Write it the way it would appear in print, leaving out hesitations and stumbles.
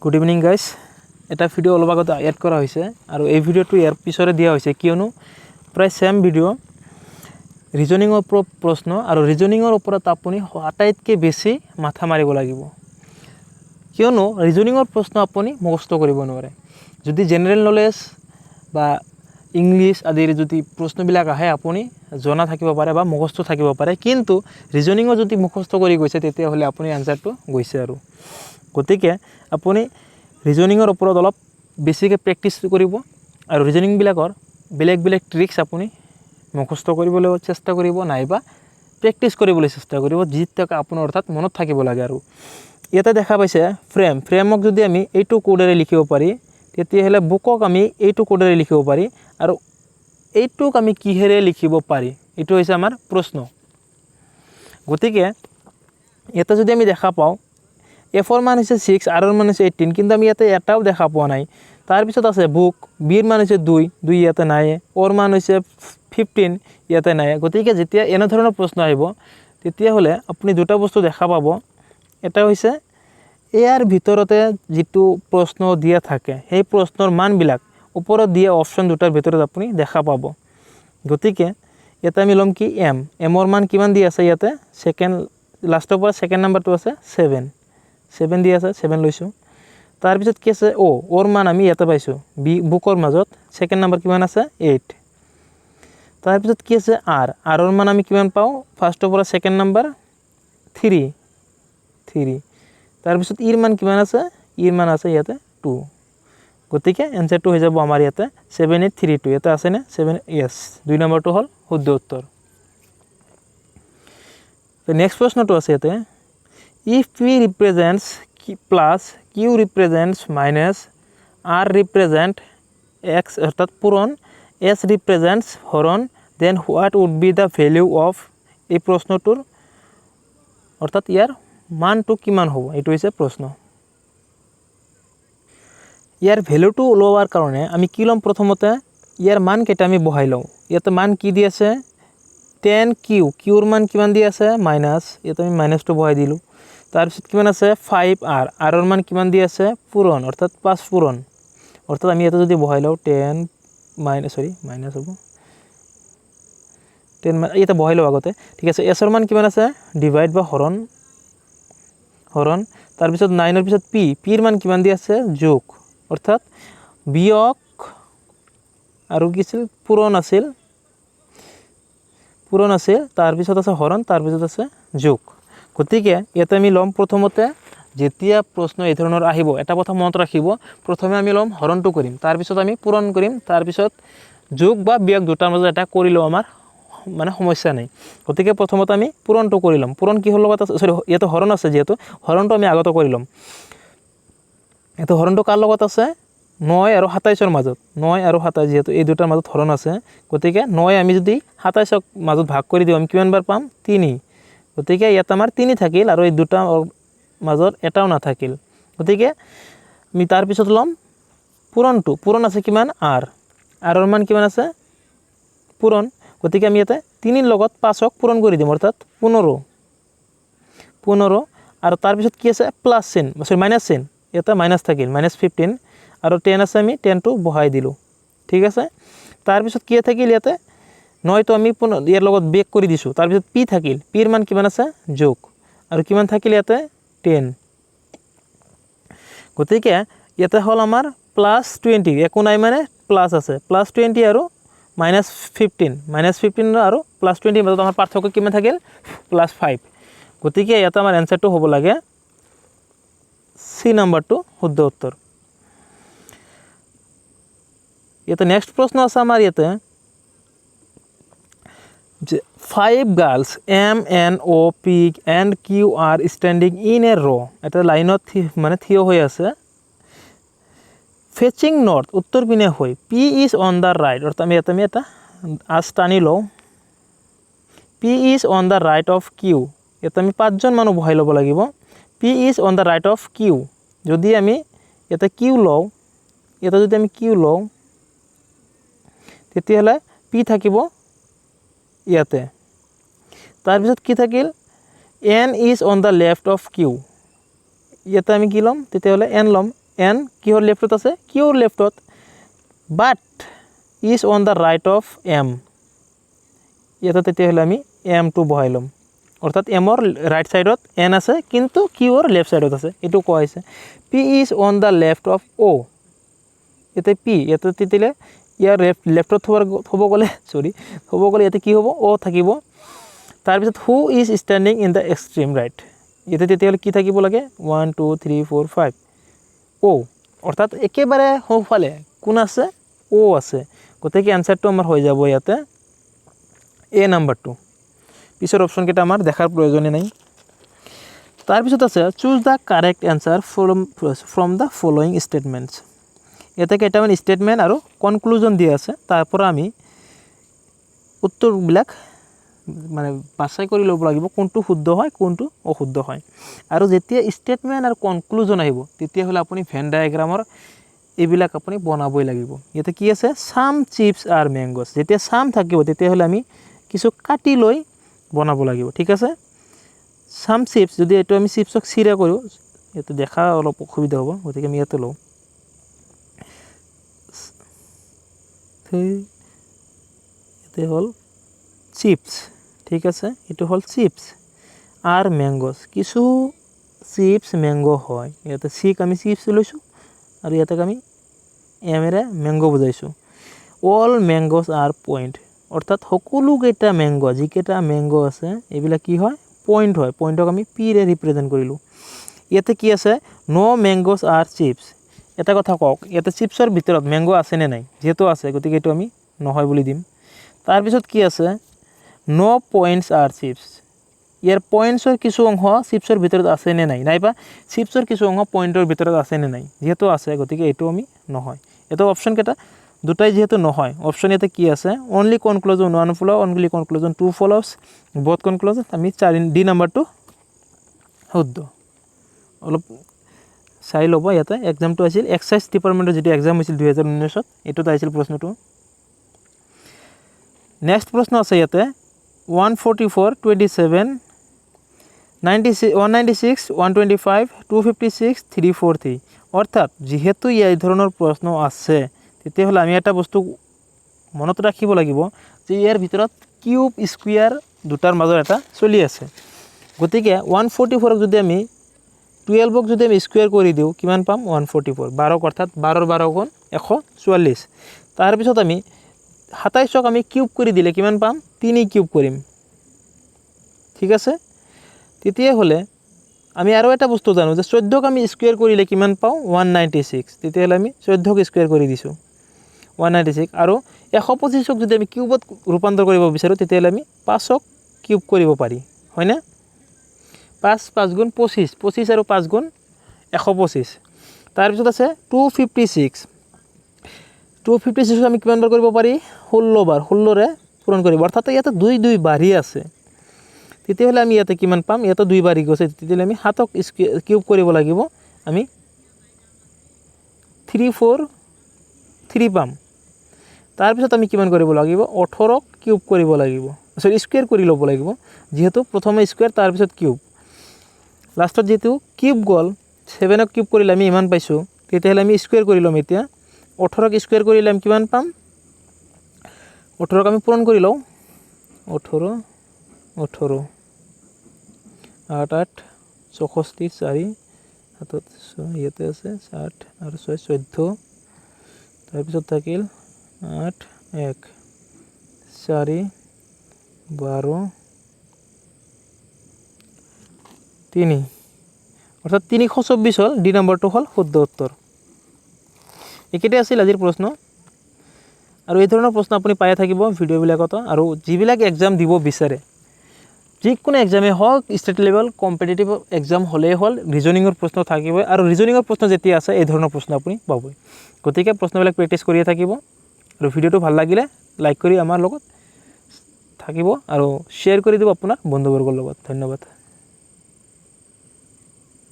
Good evening guys. এটা video' অলপ আগতে এড কৰা হৈছে আৰু এই ভিডিঅ'টো ইয়াৰ পিছৰে দিয়া হৈছে, কিয়নো প্ৰায় ছেম ভিডিঅ', ৰিজনিঙৰ ওপৰত প্ৰশ্ন আৰু ৰিজনিঙৰ ওপৰত আপুনি আটাইতকৈ বেছি মাথা মাৰিব লাগিব, কিয়নো ৰিজনিঙৰ প্ৰশ্ন আপুনি মুখস্থ কৰিব নোৱাৰে। যদি জেনেৰেল নলেজ বা ইংলিছ আদিৰ যদি প্ৰশ্নবিলাক আহে, আপুনি জনা থাকিব পাৰে বা মুখস্থ থাকিব পাৰে, কিন্তু ৰিজনিঙৰ যদি মুখস্থ কৰি গৈছে, তেতিয়াহ'লে আপুনি এনচাৰটো গৈছে আৰু। গতিকে আপুনি ৰিজনিঙৰ ওপৰত অলপ বেছিকৈ প্ৰেক্টিচ কৰিব আৰু ৰিজনিংবিলাকৰ বেলেগ বেলেগ ট্ৰিক্স আপুনি মুখস্থ কৰিবলৈ চেষ্টা কৰিব নাইবা প্ৰেক্টিচ কৰিবলৈ চেষ্টা কৰিব, যি থাকে আপোনাৰ অৰ্থাৎ মনত থাকিব লাগে। আৰু ইয়াতে দেখা পাইছে ফ্ৰেম। ফ্ৰেমক যদি আমি এইটো কোডেৰে লিখিব পাৰি, তেতিয়াহ'লে বুকক আমি এইটো কোডেৰে লিখিব পাৰি আৰু এইটোক আমি কিহেৰে লিখিব পাৰি, এইটো হৈছে আমাৰ প্ৰশ্ন। গতিকে ইয়াতে যদি আমি দেখা পাওঁ, এফৰ মান হৈছে 6, আৰৰ মান হৈছে 18, কিন্তু আমি ইয়াতে এটাও দেখা পোৱা নাই। তাৰপিছত আছে বুক, বিৰ মান হৈছে 2, 2 ইয়াতে নাই। অ'ৰ মান হৈছে 15, ইয়াতে নাই। গতিকে যেতিয়া এনেধৰণৰ প্ৰশ্ন আহিব, তেতিয়াহ'লে আপুনি দুটা বস্তু দেখা পাব। এটা হৈছে ইয়াৰ ভিতৰতে যিটো প্ৰশ্ন দিয়া থাকে, সেই প্ৰশ্নৰ মানবিলাক ওপৰত দিয়া অপশ্যন দুটাৰ ভিতৰত আপুনি দেখা পাব। গতিকে ইয়াতে আমি ল'ম কি? এম। এমৰ মান কিমান দি আছে ইয়াতে? ছেকেণ্ড লাষ্টৰ পৰা ছেকেণ্ড নাম্বাৰটো আছে 7। 7 দি আছে, 7 লৈছোঁ। তাৰপিছত কি আছে? অ'। অ'ৰ মান আমি ইয়াতে পাইছোঁ, বি বুকৰ মাজত ছেকেণ্ড নাম্বাৰ কিমান আছে? 8। তাৰপিছত কি আছে? আৰ। আৰৰ মান আমি কিমান পাওঁ? ফাৰ্ষ্টৰ পৰা ছেকেণ্ড নাম্বাৰ 3, 3। তাৰপিছত ইৰ মান কিমান আছে? ইৰ মান আছে ইয়াতে 2। গতিকে এনচাৰটো হৈ যাব আমাৰ ইয়াতে 7, 8, 3, 2। ইয়াতে আছেনে 7? য়েছ, 2 নম্বৰটো হ'ল শুদ্ধ উত্তৰ। নেক্সট প্ৰশ্নটো আছে ইয়াতে, if P represents plus, Q represents minus, R represent x অৰ্থাৎ পূৰণ, এছ ৰিপ্ৰেজেণ্টছ হৰণ, then what would be the value of, এই প্ৰশ্নটোৰ অৰ্থাৎ ইয়াৰ মানটো কিমান হ'ব, এইটো হৈছে প্ৰশ্ন। ইয়াৰ ভেলুটো ওলোৱাৰ কাৰণে আমি কি ল'ম? প্ৰথমতে ইয়াৰ মানকেইটা আমি বহাই লওঁ। ইয়াতে মান কি দি আছে? 10 কিউ। কিউৰ মান কিমান দি আছে? মাইনাছ। ইয়াতে আমি মাইনাছটো বহাই দিলোঁ। তাৰপিছত কিমান আছে? 5 আৰ। আৰৰ মান কিমান দি আছে? পূৰণ, অৰ্থাৎ 5 পূৰণ। অৰ্থাৎ আমি ইয়াতে যদি বহাই লওঁ 10 মাইনাছ, চৰি, মাইনাছ হ'ব, 10 ইয়াতে বহাই লওঁ আগতে। ঠিক আছে। এছৰ মান কিমান আছে? ডিভাইড বা হৰণ, হৰণ। তাৰপিছত 9ৰ পিছত পি। পিৰ মান কিমান দি আছে? যোগ, অৰ্থাৎ বিয়োগ আৰু কি আছিল? পূৰণ আছিল, পূৰণ আছিল। তাৰপিছত আছে হৰণ, তাৰপিছত আছে যোগ। গতিকে ইয়াতে আমি ল'ম প্ৰথমতে, যেতিয়া প্ৰশ্ন এই ধৰণৰ আহিব, এটা কথা মনত ৰাখিব, প্ৰথমে আমি ল'ম হৰণটো কৰিম, তাৰপিছত আমি পূৰণ কৰিম, তাৰপিছত যোগ বা বিয়োগ দুটাৰ মাজত এটা কৰিলেও আমাৰ মানে সমস্যা নাই। গতিকে প্ৰথমতে আমি পূৰণটো কৰি ল'ম। পূৰণ কিহৰ লগত আছে? চৰি, ইয়াতে হৰণ আছে যিহেতু হৰণটো আমি আগতে কৰি ল'ম। এইটো হৰণটো কাৰ লগত আছে? 9 আৰু 27ৰ মাজত। 9 আৰু 27 যিহেতু এই দুটাৰ মাজত হৰণ আছে, গতিকে 9 আমি যদি 27ক মাজত ভাগ কৰি দিওঁ, আমি কিমান বাৰ পাম? 3। গতিকে ইয়াত আমাৰ 3 থাকিল আৰু এই দুটা মাজত এটাও নাথাকিল। গতিকে আমি তাৰপিছত ল'ম পূৰণটো। পূৰণ আছে কিমান? আৰ। আৰৰ মান কিমান আছে? পূৰণ। গতিকে আমি ইয়াতে 3ৰ লগত 5ক পূৰণ কৰি দিম, অৰ্থাৎ 15, 15। আৰু তাৰপিছত কি আছে? প্লাছ চিন, চৰি, মাইনাছ চিন। ইয়াতে মাইনাছ থাকিল, মাইনাছ 15 আৰু 10 আছে, আমি 10টো বহাই দিলোঁ। ঠিক আছে। তাৰপিছত কি থাকিল ইয়াতে? 9টো আমি পুনৰ ইয়াৰ লগত বিয়োগ কৰি দিছোঁ। তাৰপিছত পি থাকিল। পিৰ মান কিমান আছে? যোগ। আৰু কিমান থাকিল ইয়াতে? 10। গতিকে ইয়াতে হ'ল আমাৰ প্লাছ 20, একো নাই মানে প্লাছ আছে, প্লাছ 20 আৰু মাইনাছ 15। মাইনাছ 15 আৰু প্লাছ 20ৰ মাজত আমাৰ পাৰ্থক্য কিমান থাকিল? প্লাছ 5। গতিকে ইয়াতে আমাৰ এনচাৰটো হ'ব লাগে চি নাম্বাৰটো শুদ্ধ উত্তৰ। ইয়াতে নেক্সট প্ৰশ্ন আছে আমাৰ ইয়াতে যে five girls M, N, O, P and Q are standing in a row, এটা লাইনত মানে থিয় হৈ আছে, ফেচিং নৰ্থ, উত্তৰ পিনে হৈ। P is on the right, অৰ্থাৎ আমি ইয়াতে এটা আঁচ টানি লওঁ। P is on the right of Q। ইয়াতে আমি পাঁচজন মানুহ বহাই ল'ব লাগিব। P is on the right of Q। যদি আমি ইয়াতে কিউ লওঁ, ইয়াতে যদি আমি কিউ লওঁ, তেতিয়াহ'লে পি থাকিব ইয়াতে। তাৰপিছত কি থাকিল? N is on the left of Q। ইয়াতে আমি কি ল'ম তেতিয়াহ'লে? এন ল'ম। এন কিহৰ লেফ্টত আছে? কিউৰ লেফ্টত, but is on the right of M। ইয়াতে তেতিয়াহ'লে আমি এমটো বহাই ল'ম, অৰ্থাৎ এমৰ ৰাইট ছাইডত এন আছে কিন্তু কিউৰ লেফ্ট ছাইডত আছে, এইটো কোৱা হৈছে। P is on the left of O। ইয়াতে পি, ইয়াতে তেতিয়াহ'লে ইয়াৰ লেফ্টত থ'ব গ'লে, চৰি, থ'ব গ'লে ইয়াতে কি হ'ব? অ' থাকিব। তাৰপিছত who is standing in the extreme right? ইয়াতে তেতিয়াহ'লে কি থাকিব লাগে? 1, 2, 3, 4, 5, অ'। অৰ্থাৎ একেবাৰে সোঁফালে কোন আছে? অ' আছে। গতিকে এনচাৰটো আমাৰ হৈ যাব ইয়াতে এ নাম্বাৰটো। পিছৰ অপশ্যনকেইটা আমাৰ দেখাৰ প্ৰয়োজনেই নাই। তাৰপিছত আছে choose the correct answer from the following statements। ইয়াতে কেইটামান ষ্টেটমেণ্ট আৰু কনক্লুজন দিয়া আছে, তাৰ পৰা আমি উত্তৰবিলাক মানে বাছাই কৰি ল'ব লাগিব, কোনটো শুদ্ধ হয়, কোনটো অশুদ্ধ হয়। আৰু যেতিয়া ষ্টেটমেণ্ট আৰু কনক্লুজন আহিব, তেতিয়াহ'লে আপুনি ভেন ডায়েগ্ৰামৰ এইবিলাক আপুনি বনাবই লাগিব। ইয়াতে কি আছে? Some chips are mangoes। যেতিয়া চাম থাকিব, তেতিয়াহ'লে আমি কিছু কাটি লৈ বনাব লাগিব, ঠিক আছে? চাম চিপছ, যদি এইটো আমি চিপছক চিৰা কৰোঁ, ইয়াতে দেখা অলপ অসুবিধা হ'ব, গতিকে আমি ইয়াতে লওঁ। ইয়াতে হ'ল চিপছ, ঠিক আছে? এইটো হ'ল চিপছ আৰ মেংগছ। কিছু চিপছ মেংগ' হয়। ইয়াতে চিক আমি চিপছ লৈছোঁ আৰু ইয়াতে আমি এমেৰে mango' বুজাইছোঁ। All mangoes are point। অৰ্থাৎ সকলোকেইটা মেংগ', যিকেইটা মেংগ' আছে, এইবিলাক কি হয়? পইণ্ট হয়। পইণ্টক আমি পিৰে ৰিপ্ৰেজেণ্ট কৰিলোঁ। ইয়াতে কি আছে? No mangoes are chips। এটা কথা কওক, ইয়াতে চিপছৰ ভিতৰত মেংগ' আছেনে নাই? যিহেতু আছে, গতিকে এইটো আমি নহয় বুলি দিম। তাৰপিছত কি আছে? No points are chips। ইয়াৰ পইণ্টছৰ কিছু অংশ চিপছৰ ভিতৰত আছে নে নাই, নাইবা চিপছৰ কিছু অংশ পইণ্টৰ ভিতৰত আছে নে নাই? যিহেতু আছে, গতিকে এইটো আমি নহয়। এইটো অপশ্যন কেইটা দুটাই যিহেতু নহয়, অপশ্যন ইয়াতে কি আছে? Only conclusion one follow, only conclusion two follows, both conclusion। আমি চাৰি ডি নাম্বাৰটো শুদ্ধ। অলপ চাই ল'ব। ইয়াতে এক্সামটো আছিল এক্সাইজ ডিপাৰ্টমেণ্টৰ যিটো এক্সাম হৈছিল 2019ত, এইটোত আহিছিল প্ৰশ্নটো। নেক্সট প্ৰশ্ন আছে ইয়াতে 144, 27, 196, 125, 256, 343। অৰ্থাৎ যিহেতু এই ধৰণৰ প্ৰশ্ন আছে, তেতিয়াহ'লে আমি এটা বস্তু মনত ৰাখিব লাগিব যে ইয়াৰ ভিতৰত কিউব, স্কুৱেৰ দুটাৰ মাজত এটা চলি আছে। গতিকে 144ক যদি আমি, 12ক যদি আমি স্কুৱেৰ কৰি দিওঁ, কিমান পাম? 144। 12ক, অৰ্থাৎ 12ৰ 12 গুণ 144। তাৰপিছত আমি 27ক আমি কিউব কৰি দিলে কিমান পাম? 3 কিউব কৰিম, ঠিক আছে? তেতিয়াহ'লে আমি আৰু এটা বস্তু জানো যে 14ক আমি স্কুৱেৰ কৰিলে কিমান পাওঁ? 196। তেতিয়াহ'লে আমি 14ক স্কুৱেৰ কৰি দিছোঁ, 196। আৰু 125ক যদি আমি কিউবত ৰূপান্তৰ কৰিব বিচাৰোঁ, তেতিয়াহ'লে আমি 5ক কিউব কৰিব পাৰি, হয়নে? 5 5 গুণ 25, 25 আৰু 5 গুণ 125। তাৰপিছত আছে 256। 256 আমি কিমান বাৰ কৰিব পাৰি? 16 বাৰ, 16ৰে পূৰণ কৰিব। অৰ্থাৎ ইয়াতে দুই দুই বাঢ়ি আছে। তেতিয়াহ'লে আমি ইয়াতে কিমান পাম? ইয়াতে দুই বাঢ়ি গৈছে, তেতিয়াহ'লে আমি 7ক কিউব কৰিব লাগিব, আমি 343 পাম। তাৰপিছত আমি কিমান কৰিব লাগিব? 18ক কিউব কৰিব লাগিব, চৰি, স্কুৱেৰ কৰি ল'ব লাগিব। যিহেতু প্ৰথমে স্কুৱেৰ, তাৰপিছত কিউব, লাষ্টত যিহেতু কিউব গ'ল, 7ক কিউব কৰিলে আমি ইমান পাইছোঁ, তেতিয়াহ'লে আমি স্কুৱেৰ কৰি ল'ম। এতিয়া 18ক স্কুৱেৰ কৰিলে আমি কিমান পাম? 18ক আমি পূৰণ কৰি লওঁ। 18, 18, 8 8 64, 4 হাতত 6, ইয়াতে আছে 7 আৰু 6 14, তাৰপিছত থাকিল 8 1 4 12 3, অৰ্থাৎ 324 হ'ল। ডি নম্বৰটো হ'ল শুদ্ধ উত্তৰ। এইকেইটাই আছিল আজিৰ প্ৰশ্ন। আৰু এই ধৰণৰ প্ৰশ্ন আপুনি পায়ে থাকিব ভিডিঅ'বিলাকতো। আৰু যিবিলাক এক্সাম দিব বিচাৰে, যিকোনো এক্সামেই হওক, ষ্টেট লেভেল কম্পিটিটিভ এক্সাম হ'লেই হ'ল, ৰিজনিঙৰ প্ৰশ্ন থাকিবই। আৰু ৰিজনিঙৰ প্ৰশ্ন যেতিয়া আছে, এই ধৰণৰ প্ৰশ্ন আপুনি পাবই। গতিকে প্ৰশ্নবিলাক প্ৰেক্টিছ কৰিয়ে থাকিব আৰু ভিডিঅ'টো ভাল লাগিলে লাইক কৰি আমাৰ লগত থাকিব আৰু শ্বেয়াৰ কৰি দিব আপোনাৰ বন্ধুবৰ্গৰ লগত। ধন্যবাদ।